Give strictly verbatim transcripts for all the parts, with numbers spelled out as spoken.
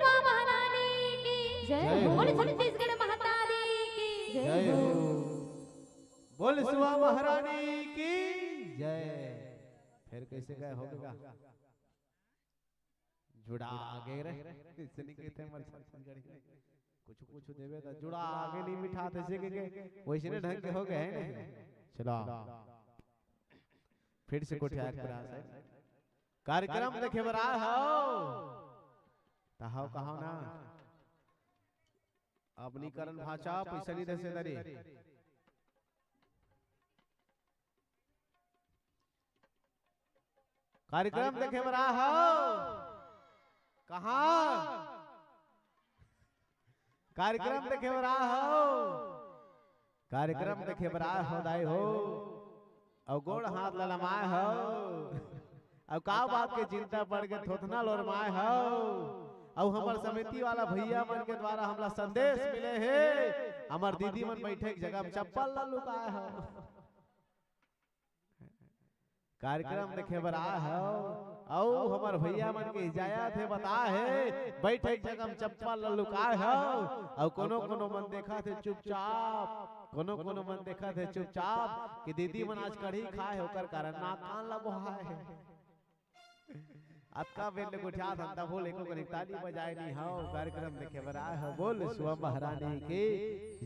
बोल सुआ महारानी की जय हो। बोल छत्तीसगढ़ महतारी की जय हो। बोल सुआ महारानी की जय। फिर कैसे गए हो गगा? जुड़ा आगे रे। इसने कहते हैं मर छत्तीसगढ़ी। कुछ कुछ देवे तो जुड़ा आगे नहीं मिठा थे से के वैसे ने ढंग के हो गए हैं। चलो फिर से कोठियार प्रयास है। कार्यक्रम देखे बर आए हो त हव कहाव ना। अब नी करन भाचा पैसा नहीं दे से दरी। कार्यक्रम देखे बर आए हो कहाँ? कार्यक्रम देखे बर आए हो। कार्यक्रम देखे बर आए हो दाई हो। अउ गोड़ हाथ ललमाए हो। अउ का बात के चिंता पड़ के थोथना लोरमाए हो। अउ हमर समिति वाला भैया मन के द्वारा हमला संदेश मिले हे। हमर दीदी मन बैठे के जगह में चप्पल ला लुकाए हो। कार्यक्रम देखे बर आए हो। अउ हमर भैया मन के इजाजत हे, बताए हे, बैठे के जगह में चप्पल ला लुकाए हो। अउ कोनो कोनो मन देखत हे चुपचाप, कोनो कोनो मन देखत हे चुपचाप कि दीदी मन आज कढ़ी खाए हे, ओकर कारण नाक कान ला बोहाए हे। अतका बेर ले गोठियात हन, तभो ले एको कनिक ताली बजाए नइ हव। कार्यक्रम देखे बर आए हव, बोल सुआ महारानी की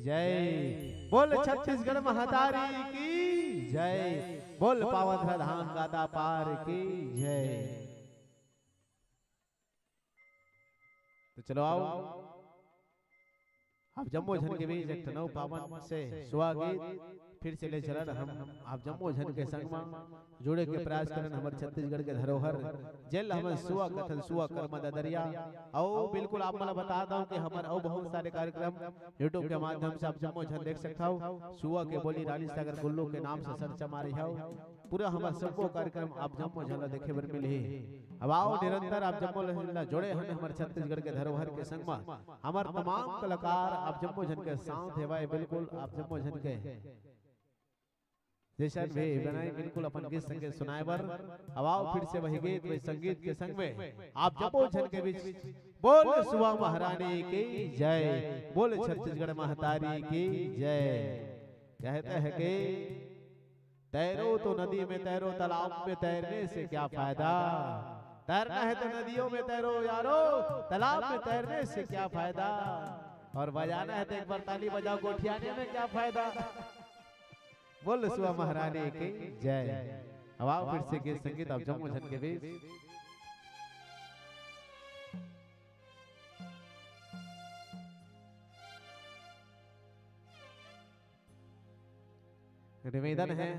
जय, बोल छत्तीसगढ़ महतारी की जय, बोल पावन धाम गादा पार की जय। तो चलो आओ, आप जम्मो झन के बीच एक ठन अउ पावन से सुआ गीत फिर से ले चलन हम आप जम्मो झन के संग म जुड़े के प्रयास करन हमर छत्तीसगढ़ के धरोहर, जेल हमन सुआ कथन, सुआ कर्मा ददरिया। अउ बिल्कुल आप मन ल बता दंव कि हमर अउ बहुत सारे कार्यक्रम YouTube के माध्यम से आप जम्मो झन देख सकथव। सुआ के बोली रानी सागर कुल्लू के नाम से search मारे हव, पूरा हमर सबो कार्यक्रम आप जम्मो झन ल देखे बर मिलही। अब आओ निरंतर आप जम्मो ल जुड़े हन हमर छत्तीसगढ़ के धरोहर के संग म। हमर तमाम कलाकार आप जम्मो झन के साथ हेवय, बिल्कुल आप जम्मो झन के जइसन भी बनाए बिल्कुल अपन गीत संगीत सुनाए बर। अब आओ फिर से वही गीत वही संगीत के संग में आप जम्मो झन के बीच बोल सुआ महारानी की जय, बोल छत्तीसगढ़ महतारी की जय। कहते हैं कि तैरो तो नदी में तैरो, तालाब में तैरने से क्या फायदा। तैरना है तो नदियों में तैरो यारो, तालाब में तैरने से क्या फायदा। और बजाना है तो एक बार ताली बजाओ, गोठियाने में क्या फायदा। बोल सुआ महारानी की जय। अब आओ फिर से गीत संगीत आप जम्मो झन के बीच। निवेदन है,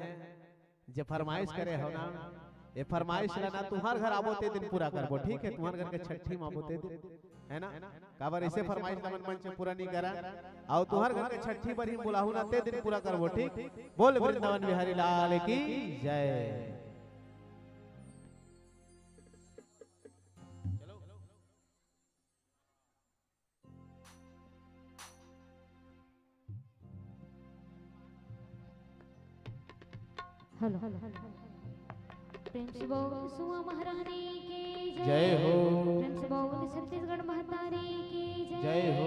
जे फरमाइश करे हो ना, ये फरमाइश ला ना तुम्हार घर आबो ते दिन पूरा करबो, ठीक है? तुम्हार घर के छठी में आबो ते दिन, है ना? काबर ऐसे फरमाइश ला मन मंच में पूरा नहीं करा, आओ तुम्हार घर के छठी बर ही बुलाहू ना, ते दिन पूरा करबो, ठीक? बोल वृंदावन बिहारी लाल की जय। हेलो। प्रेम से बोल सुआ महारानी की जय। जय हो। प्रेम से बोल छत्तीसगढ़ महतारी की जय। जय हो।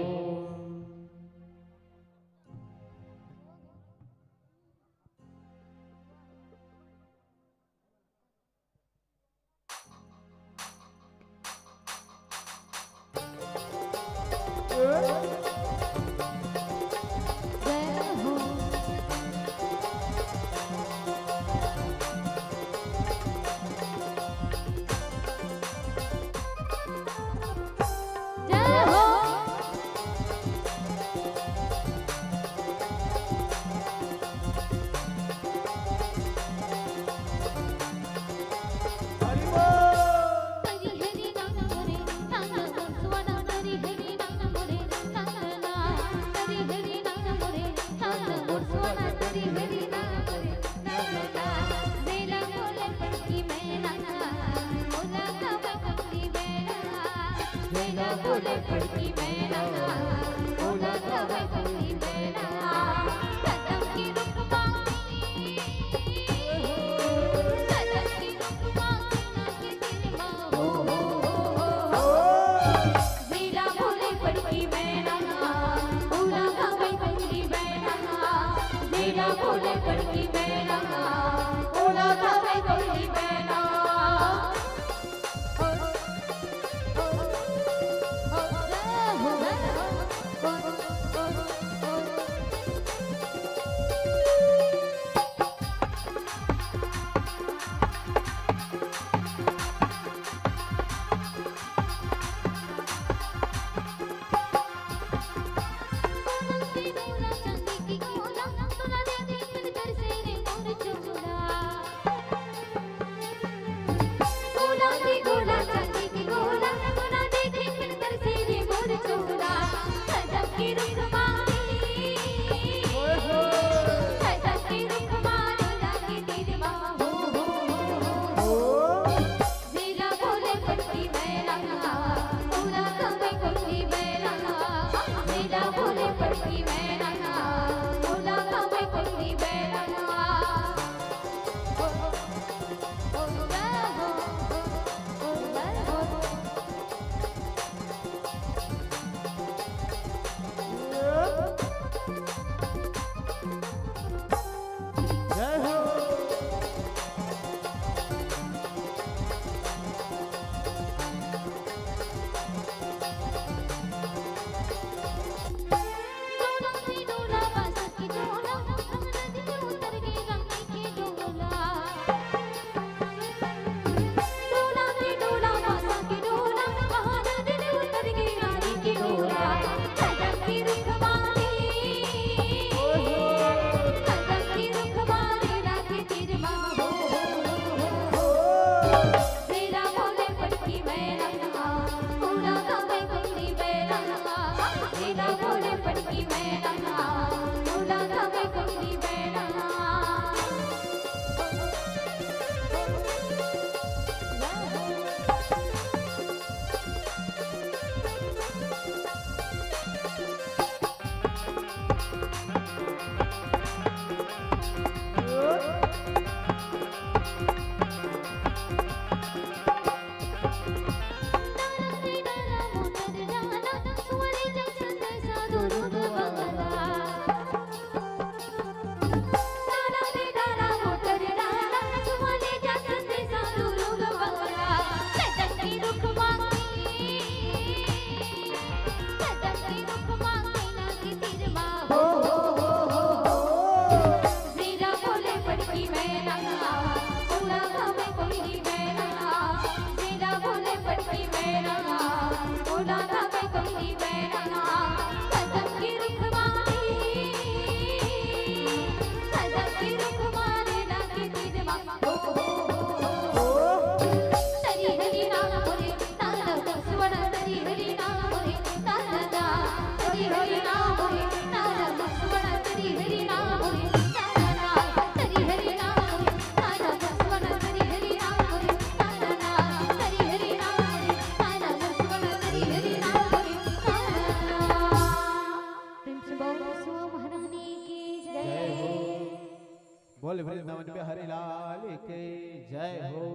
बिहारी लाल के जय हो।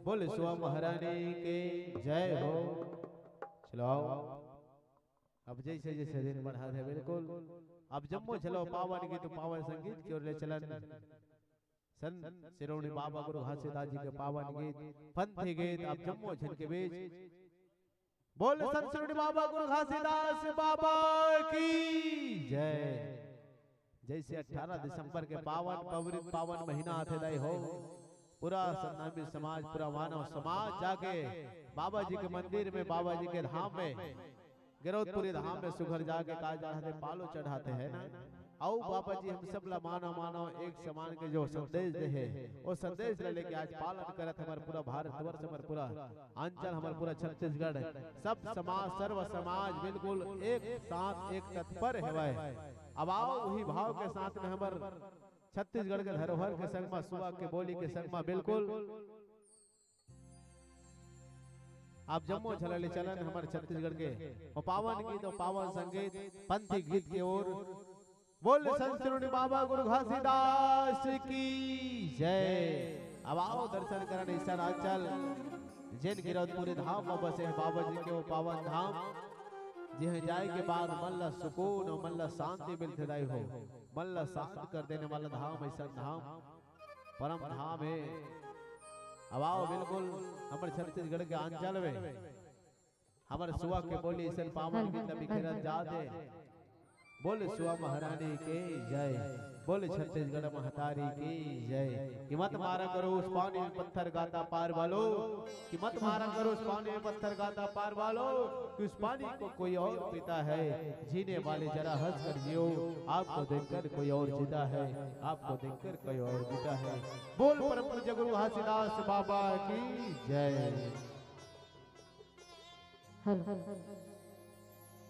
बोल सुआ महारानी के जय हो। चलो आओ, अब जैसे जैसे दिन बढ़ा थे, बिल्कुल अब जम्मो चलो पावन गीत, पावन संगीत की ओर ले चलन। संत शिरोमणि बाबा गुरु घासीदास जी के पावन गीत, पंथी गीत, आप जम्मो झन के बीच बोल संत शिरोमणि बाबा गुरु घासीदास बाबा की जय। जैसे अठारह दिसंबर के पावन पवित्र पावन महीना आथे दाई हो, पूरा सन्नामी समाज, पूरा मानव समाज जाके बाबा जी के मंदिर में, बाबा जी के धाम में, गिरौदपुरी धाम में सुघर जाके का चढ़ाथे, पालो चढ़ाथे, है ना? आओ बाबा जी हम सब ला मानव मानव एक समान के जो संदेश दे हे, वो संदेश ला लेके आज पालन करत हमर पूरा भारतवर्ष, हमर पूरा अंचल, हमर पूरा छत्तीसगढ़, सब समाज, सर्व समाज बिल्कुल एक साथ एक तत्पर हेवय। अब आओ वही भाव के साथ में हमर छत्तीसगढ़ के धरोहर के संग मा, सुआ के बोली के संग मा बिल्कुल आप जम्मो झन ले चलन हमर छत्तीसगढ़ के ओ पावन गीत, ओ पावन संगीत, पंथी गीत के ओर। बोल संत शिरोमणि बाबा गुरु घासीदास की जय। अब आओ दर्शन करन ईशानाचल, जेन गिरौदपुरी धाम म बसे हे बाबा जी के ओ पावन धाम, जिहां जाए के बाद मन ला सुकून अउ मन ला शांति मिलथे दाई हो। मन ला शांत कर देने वाला धाम, ऐसा धाम, परम धाम हे। अब आओ बिल्कुल हमर छत्तीसगढ़ के अंचल में हमर सुआ के बोली अइसन पावन गीत ल बिखेरत जात हे। बोल सुआ महारानी के जय, बोल छत्तीसगढ़ महतारी की जय। कि मत मारा करो उस पानी में पत्थर का, ता पार वालो, कि मत मारा करो उस पानी में पत्थर का, ता पार वालो, कि उस पानी को कोई और पीता है। जीने वाले जरा हंस कर जियो, आपको देखकर कोई और जीता है, आपको देखकर कोई और जीता है। बोल परम पूज्य गुरु घासीदास बाबा की जय। हेलो।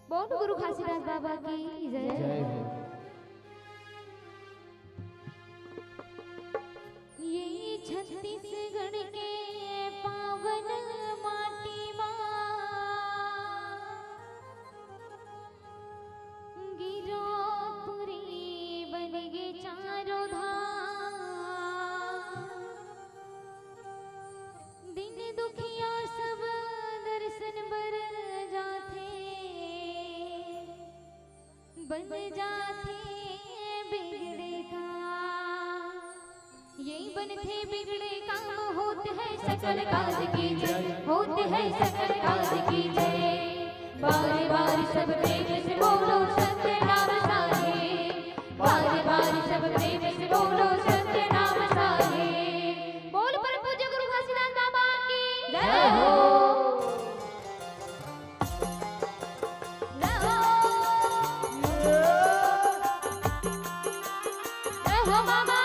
बोल गुरु घासीदास बाबा की जय। जय हो। ये छत्तीसगढ़ के पावन माटी मा गिरौदपुरी बन गे चारों धाम। दिन दुखिया सब दर्शन बर जाथे, बन जाथे बिगड़े काम। यही बनथे बिगड़े काम, होत है सकल काज की जय, होत है सकल काज की जय। बार बार सब प्रेम से बोलो सतनाम साहेब, बार बार सब प्रेम से बोलो सतनाम साहेब। बोल परम पूज्य गुरु घासीदास बाबा की जय हो। जय हो। जय हो बाबा।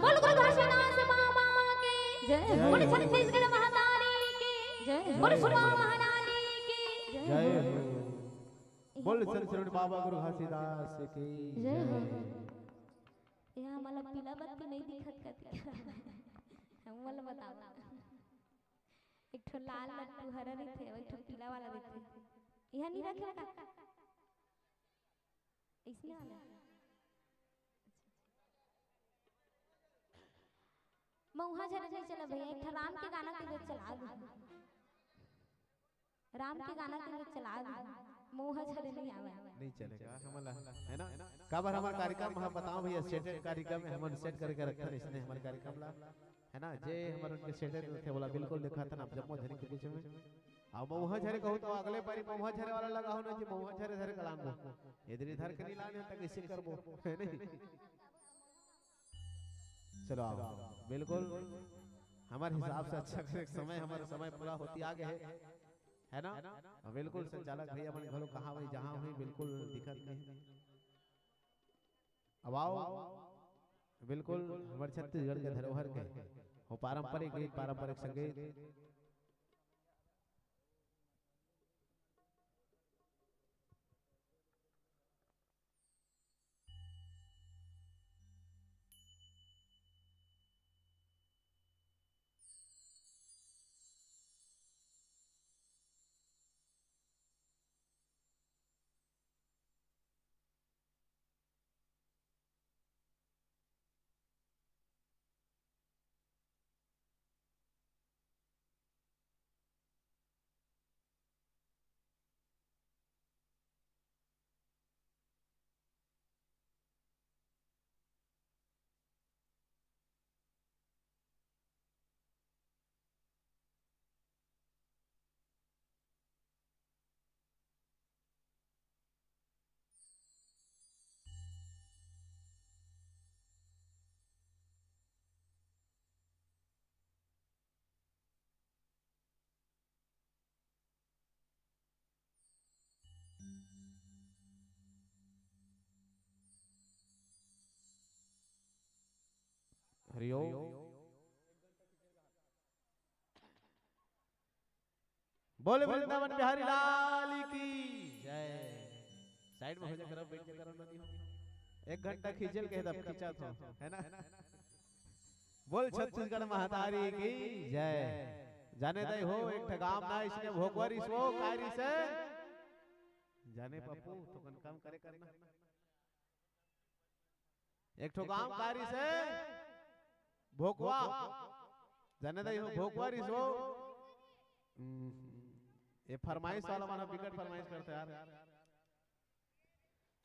बोल गुरु घासीदास बाबा की जय। बोल छत्तीसगढ़ महारानी की जय। बोल सुरमा महारानी की जय। बोल छत्तीसगढ़ बाबा गुरु घासीदास की जय। जय। यहाँ मतलब पीला बत्ती नहीं दिखत का दिखत? हम वाला बताओ। एक ठो लाल लट्टू हरा रहिथे, एक ठो पीला वाला रहिथे। यहाँ नहीं रखे का? इसने वाला? मउहा झरे नहीं चला भैया, एक ठो राम के गाना के लिए चला दे। राम के गाना के लिए चला दे। मउहा झरे नहीं आवे। नहीं चलेगा, हमला, है ना? काबर हमर कार्यक्रम, हम बताओ भैया, सेट कार्यक्रम में हमन सेट करके रखथन, इसने हमर कार्यक्रम ला, है ना? जे हमर उनके सेट थे, बोला बिल्कुल देखा था ना, आप जम्मो झन के बीच में। अब मउहा झरे कहूँ तो अगले पारी मउहा झरे वाला लगा हो ना, कि मउहा झरे झरे कलांगो। इधर इधर के नहीं लाने, तक इसे करबो, है नहीं? चलो आओ, बिल्कुल हमर हिसाब से अच्छा करे समय, हमर समय पूरा होती आगे है, है ना? और बिल्कुल संचालक भैया मन घलो कहाँ हुई, जहाँ हुई, बिल्कुल दिक्कत नहीं। अब आओ, बिल्कुल हमर छत्तीसगढ़ के धरोहर के हो पारंपरिक गीत, पारंपरिक संगीत। हरिओम। बोले वृंदावन बिहारी लाल की जय। साइड में हो जा करो, बैठ जा करो, नदी हो। एक घंटा खींचल के तब खींचा था, है ना? बोल छत्तीसगढ़ महतारी की जय। जाने दे हो एक ठगाम ना इसने भोगवरी सो कारी से। जाने पप्पू तो कन काम करे करना। एक ठो गांव का रिहिसे, भोकवा। जाने दई हो, भोकवा रिहिसे हो। हम्म, ये फरमाइश वाला मन बिकट फरमाइश करथे यार।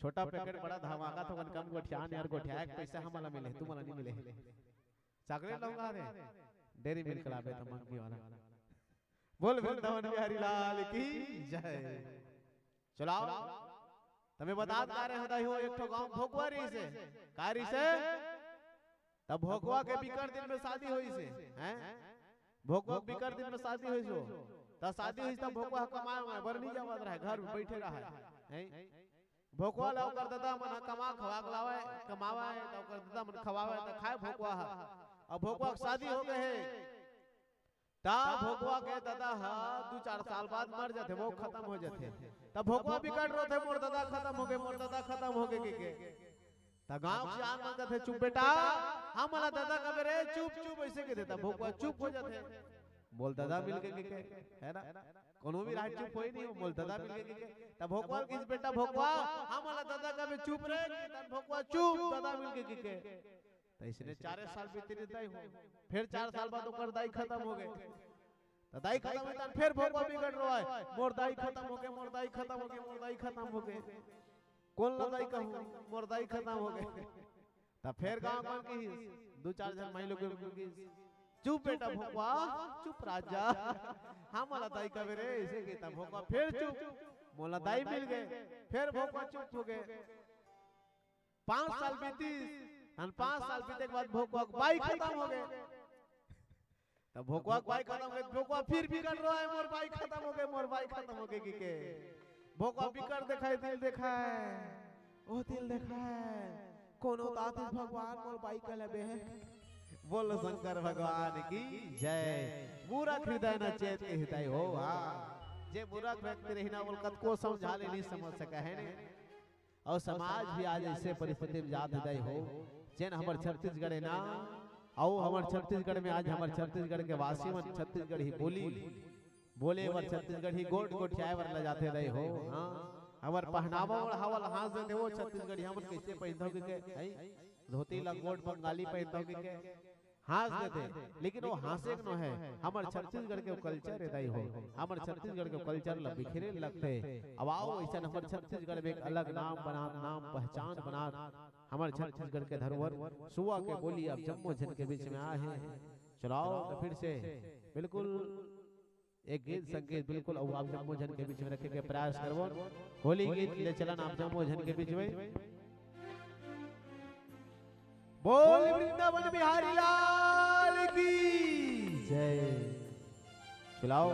छोटा पैकेट बड़ा धमाका, थोकन कम गोठियान यार, गोठियाए के पैसा हमला मिले, तुमला नहीं मिले। चॉकलेट लाहूं का रे, डेयरी मिल्क लाबे त मंकी वाला। बोल वृंदावन बिहारी लाल की जय। चलाओ, त मैं बतात का रहे हों दई हो, एक ठो गांव भोकवा रिहिसे, का रिहिसे? तब भोकवा के बिकट दिन में शादी होइसे, हैं? भोकवा के बिकट दिन में शादी होइसे हो। त शादी होइसे, तब भोकवा कमाए उमाए बर नहीं जावत रहे, घर में बैठे रहे, हैं? भोकवा ला ओकर ददा मन ह कमा खवा के लावय, कमावय, त ओकर ददा मन खवावय, त खाय भोकवा ह। अब भोकवा के शादी हो गए हे, त भोकवा के ददा ह दू चार साल बाद मर जाथे, वो खतम हो जाथे। त भोकवा बिकट रोथे, "मोर ददा खतम हो गए, मोर ददा खतम हो गए," कहिके। त गांव के सियान मन कथे, "चुप बेटा, हमला ददा कबे रे, चुप, चुप," अइसे कहिथे। त भोकवा चुप हो जाथे, "मोला ददा मिल गए," कहिके, है ना? कोनो भी राहय चुप होही नहीं, "मोला ददा मिल गए," कहिके। त भोकवा ल कहिस, "बेटा भोकवा, हमला ददा कबे, चुप रे," त भोकवा चुप, "ददा मिल गए," कहिके। त अइसने चारे साल बीत गे दई हो, फेर चार साल बाद ओकर दाई खतम हो गए। त दाई खतम होइस, त फेर भोकवा बिकट रोवय, "मोर दाई खतम हो गए, मोर दाई खतम हो गए, मोर दाई खतम हो गए।" कोन ला दाई कहूं, मोर दाई खतम हो गए। त फेर गांव मन कहिस, दू चार झन माई लोग कहिस, "चुप बेटा भोकवा, चुप राजा, हमला दाई कबे रे," अइसे कहिथे। त भोकवा फेर चुप, "मोला दाई मिल गए," फेर भोकवा चुप हो गए। पांच साल बीतिस, अउ पांच साल बीते के बाद भोकवा के बाई खतम हो गए। त भोकवा के बाई खतम हो गए, भोकवा फिर बिकट रोवय, "मोर बाई खतम हो गए, मोर बाई खतम हो गए," कहिके। भोकवा बिकट देखाय, दिल देखाय, ओ दिल देखाय, कोनो दातिस भगवान मोर बाई कला बे। बोल शंकर भगवान की जय। मूरख हृदय न चेत के हितई हो। हां, जे मूरख व्यक्ति रही ना, ओला कतको समझा ले, नहीं समझ सकय हे ने। अउ समाज भी आज अइसे परिस्थिति में जात हे दई हो, जेन हमर छत्तीसगढ़ हे ना, अउ हमर छत्तीसगढ़ में आज हमर छत्तीसगढ़ के वासी मन छत्तीसगढ़ी बोली बोले बर, छत्तीसगढ़ी गोठ गोठियाए बर लजाथे दई हो। हां, हमर पहनावा ओढ़ावा ल हाँस देथे, "वो छत्तीसगढ़ी हमन कइसे पहिनथव," कहिके, हैं? "धोती ला गोठ बंगाली पहिनथव," कहिके। हाँस देथे, लेकिन वो हाँसे के नोहे, हमर छत्तीसगढ़ के वो culture हे दई हो, हमर छत्तीसगढ़ के culture ला बिखरे लगथे। अब आओ, अइसन हमर छत्तीसगढ़ में एक अलग नाम बनात, नाम पहचान बनात, हमर छत्तीसगढ़ के धरोहर सुआ के बोली अब जम्मो झन के बीच में आए हे। चलाओ, त फिर से बिल्कुल एक गीत संगीत बिल्कुल अउ आप जम्मो झन के बीच में रखे के प्रयास करबो। होली गीत ले चलन आप जम्मो झन के बीच में। बोल वृंदावन बिहारी लाल की जय। चलाओ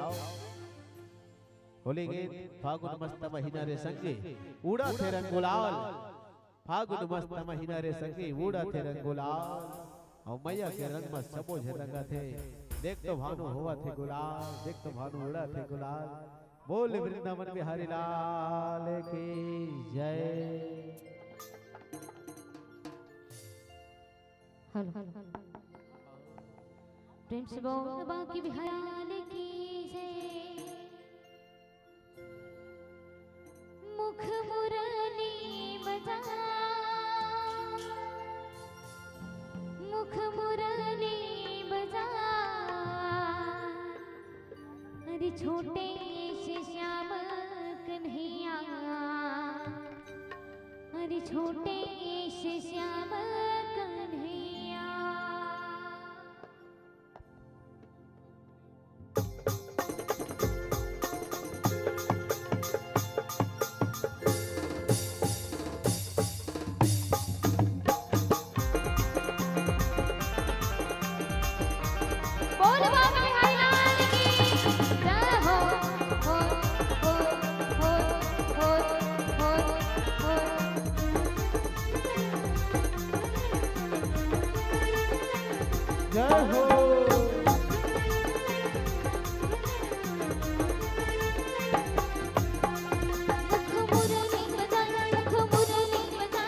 होली गीत। फागुन मस्त महीना रे संगी, उड़ाथे रंग गुलाल। फागुन मस्त महीना रे संगी, उड़ाथे रंग गुलाल। अउ मैया के रंग म सबो झन रंगाथे। देख तो भानु होवथे गुलाल, देख तो भानु उड़ाथे गुलाल। बोल वृंदावन बिहारी लाल की जय। हेलो, प्रेम से बोल बांके बिहारी लाल की जय। मुख मुरली बजा, मुख मुरली बजा, अरे छोटे से श्याम कन्हैया, अरे छोटे से श्याम कन्हैया। बोल बाबा बिहारी लाल की जय हो, हो, हो। जय हो। मुख मुरली बजा, मुख मुरली बजा,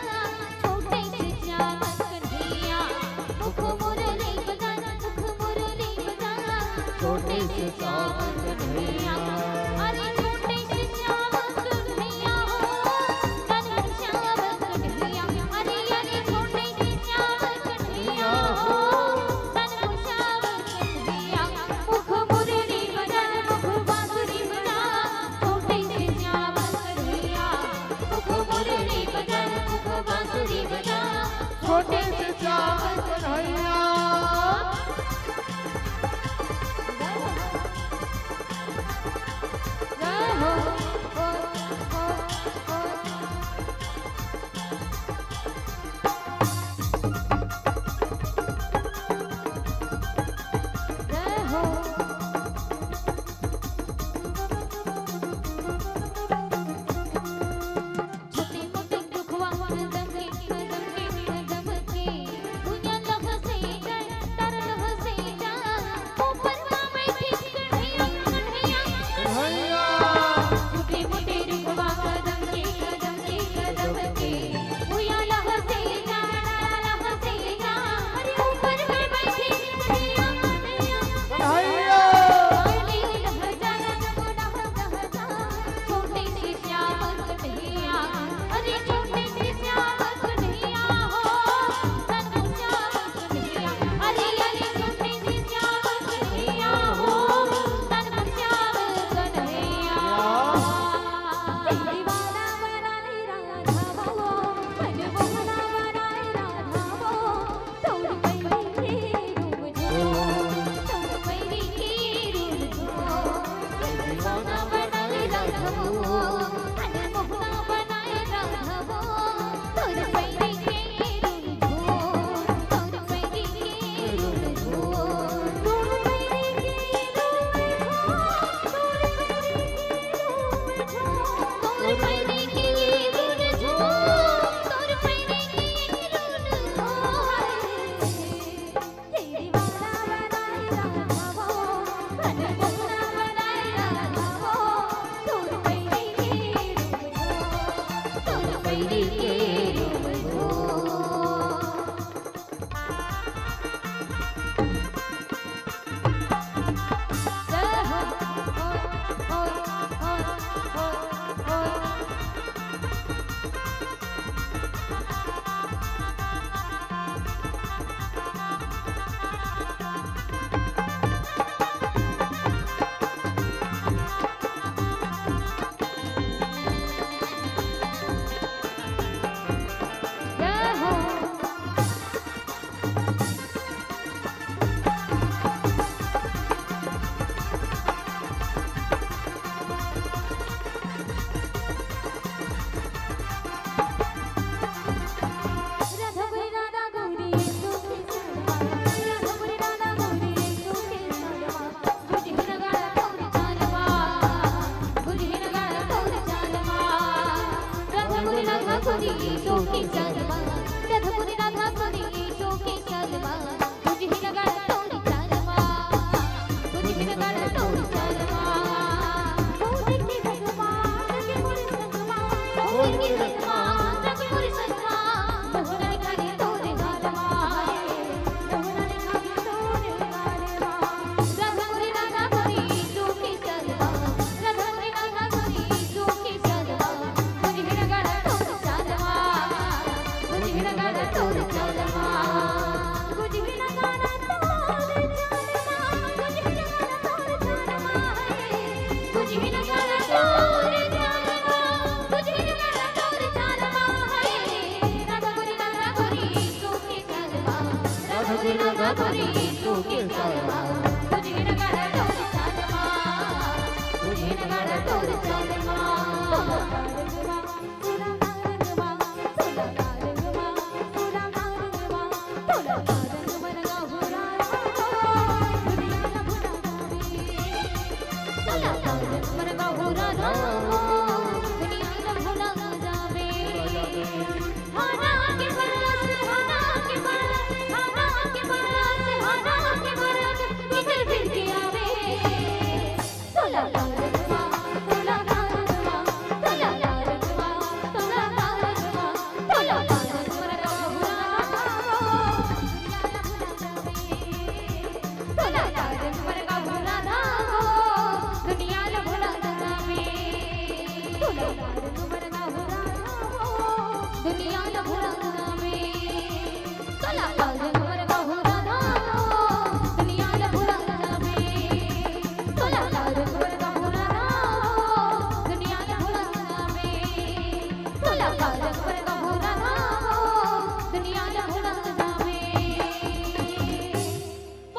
छोटे से श्याम कन्हैया। मुख मुरली बजा, मुख मुरली बजा, छोटे से श्याम कन्हैया। अरे छोटे से श्याम कन्हैया हो, कन्हैया श्याम कन्हैया। अरे, अरे, छोटे से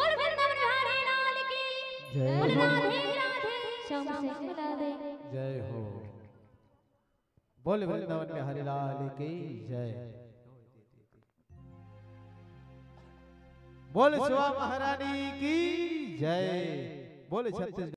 बोल वृंदावन बिहारी लाल की। जय बोल हो। राधे राधे। श्याम सुंदर राधे। जय हो। बोल वृंदावन बिहारी लाल की जय। बोल शिवा महारानी की जय। बोल छत्तीसगढ़।